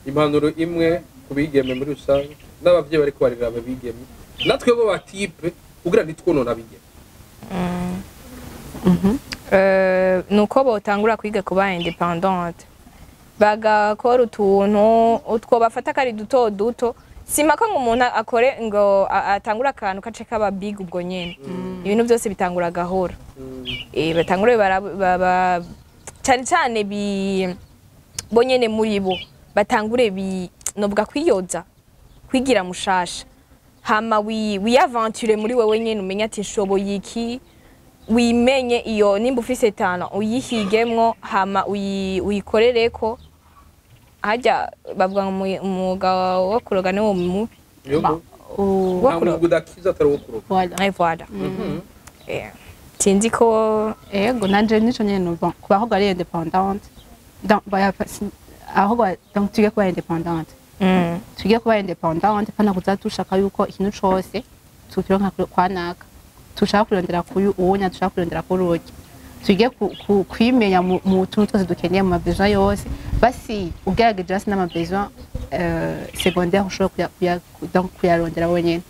Impanuro imwe ku bigeme muri rusange n'abavyeyi bariko barera abigeme, natwe bo batipe, kugira ntitwonone abigeme. Nuko botangura kwiga kuba indépendante, bagakora utuntu utwo bafata kari duto duto. Simaka ngo umuntu akore ngo atangure akantu kace kaba big ubwo nyene. Ibintu byose bitangura gahoro. Batangure cyane cyane bi bo nyene muri bo, batangure bi novuga kwiyoza, kwigira mushasha, hama wiyaventure muri wewe nyene, umenye ati nshoboye iki, wimenye iyo nimba ufise talent uyihigemwo, hama uyikorereko. Harya bavuga ngo umwuga wo kuroga niwo mubi. Yogo. U- Nta mwuga udakiza atari uwo kuroga. Voilà. Et voilà. Sinzi ko Ego, nanje nico nyene numva ku bakobwa ari indépendante, donc ahubwo donc tuge kuba indépendante, tuge kuba indépendante, pana kuza dushaka yuko ikintu cose tukironka kwa naka, tushaka kurondera kuyu uwonya, dushaka kurondera kuri urya. Tuge kwimenya mu tuntu twose dukeneye, mu mabesoin yose. Basi ugerageje hasi n'amabesoin secondaire ushobora donc kuyarondera wenyene.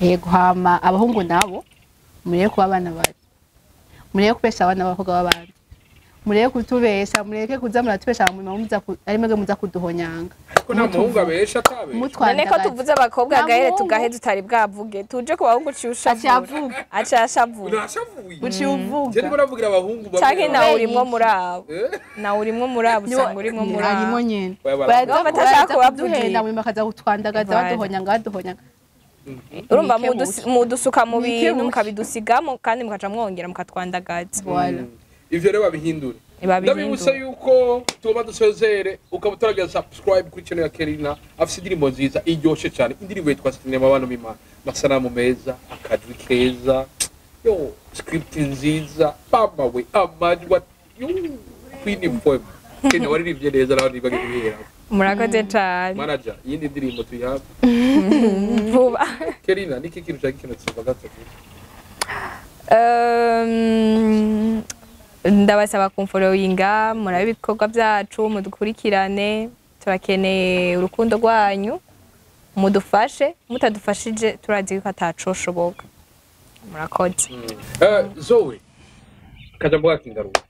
Yego, hama abahungu nabo mureke kuba abana babi, mureke kubesha abana b'abakobwa b'abandi. Mureke kutubesha, mureke kuza muratubesha, muza ari mwebwe muza kuduhonyanga. Ariko nta muhungu abesha atabesha. None ko Mutwandagaza. tuvuze abakobwa, Nta gahere muhungu. tugahe tutari bwavuge, tuje ku bahungu, uciye Aciye ushavura. avuga. Aciye ashavura. Nashavuye. Uciye uvuga. Je ndiko navugira abahungu bamwe. Canke nawe Kubera urimwo iki? muri abo. Eh? Nawe urimwo muri abo, usanga urimwo muri Harimo abo. nyene. Oya, Baraza Baba batashaka baraza kubavugira. kuduhenda, mu bakaza kutwandagaza, Voilà. baduhonyanga, baduhonyanga. Urumva Nikebuke. mudusuka mu bintu, Nikebuke. mukabidusigamo, kandi mukaca mwongera mukatwandagaza. Voilà. Ivyo rero babihindure. Babihindure. Ndabibutsa yuko tugomba dusezere, ukaba utaragira subscribe kuri channel ya Kerina, afise indirimbo nziza iryoshe cyane, indirimbo yitwa Sinema. Abantu b'Imana, amasanamu meza, akajwi keza, yo script nziza, mama we, amajwi yo Queen Poem. Kenya waririmbye neza, n'abandi bagiye guhera. Murakoze cane. Manager, iyindi ndirimbo tuyihabwe Vuba. Kerina, niki kintu cya kino tsuba gatatu? Ndabasaba kumfollowinga, murabe ibikorwa byacu, mudukurikirane, turakeneye urukundo rwanyu, mudufashe. Mutadufashije turazi ko atacoshoboka. Murakoze. Zoe, kajambo kakingaruka.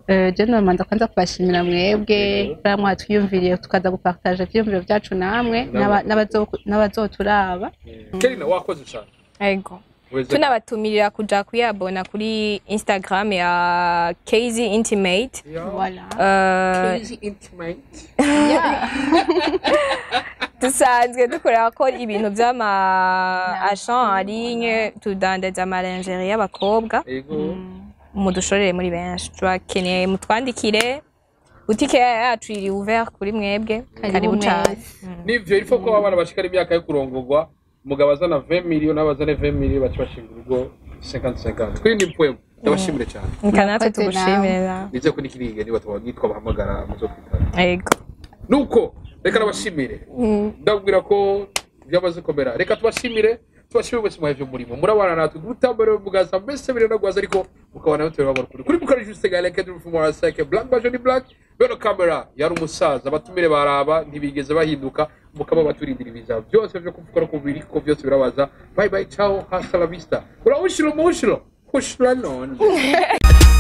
Je nomanza kwanza kubashimira mwebwe bariya mwatwiyumviriye, tukaza gupartager ivyiyumviro vyacu namwe n'abazoturaba. Kerina, wakoze cyane. Ego. Weze- Tunabatumirira kuja kuyabona kuri Instagram ya KZ Intimate. Yeah. Voilà. Crazy Intimate. Yeah. Dusanzwe dukorera ko ibintu vy'ama achat en ligne, tudandaza ama lingerie y'abakobwa. Ego. Mudushorere muri benshi, turakeneye mutwandikire. Butike yacu iri ouvert kuri mwebwe. Karibu cane. Mwese. Nivyo, il faut ko abana bashikara imyaka yo kurongorwa, umugabo azana 20 millions n'abazane 20 millions, baca bashinga urugo 50-50. Kuri ni poem, ndabashimire cyane. Reka natwe Murakoze. tugushimire nawe. Nize ko nikiriga niba twabagitwa bahamagara muzo kwitaba. Ego. Nuko reka nabashimire, ndabwira ko byamaze komera. Reka tubashimire, tubashimire mwese muhevye umurimo murabana natwe gutambara mugaza mbese biranagwaza, ariko mukabana natwe babara kuri kuri mukora. Juste Gaël Kedru from Seke Black Bajo ni Black beno camera yari umusaza. Abatumire baraba ntibigeze bahinduka, mukaba baturindira ibiza byose byo kuvuga ko biri ko byose birabaza. Bye bye, ciao, hasta la vista. Urawushira umushiro hushira none.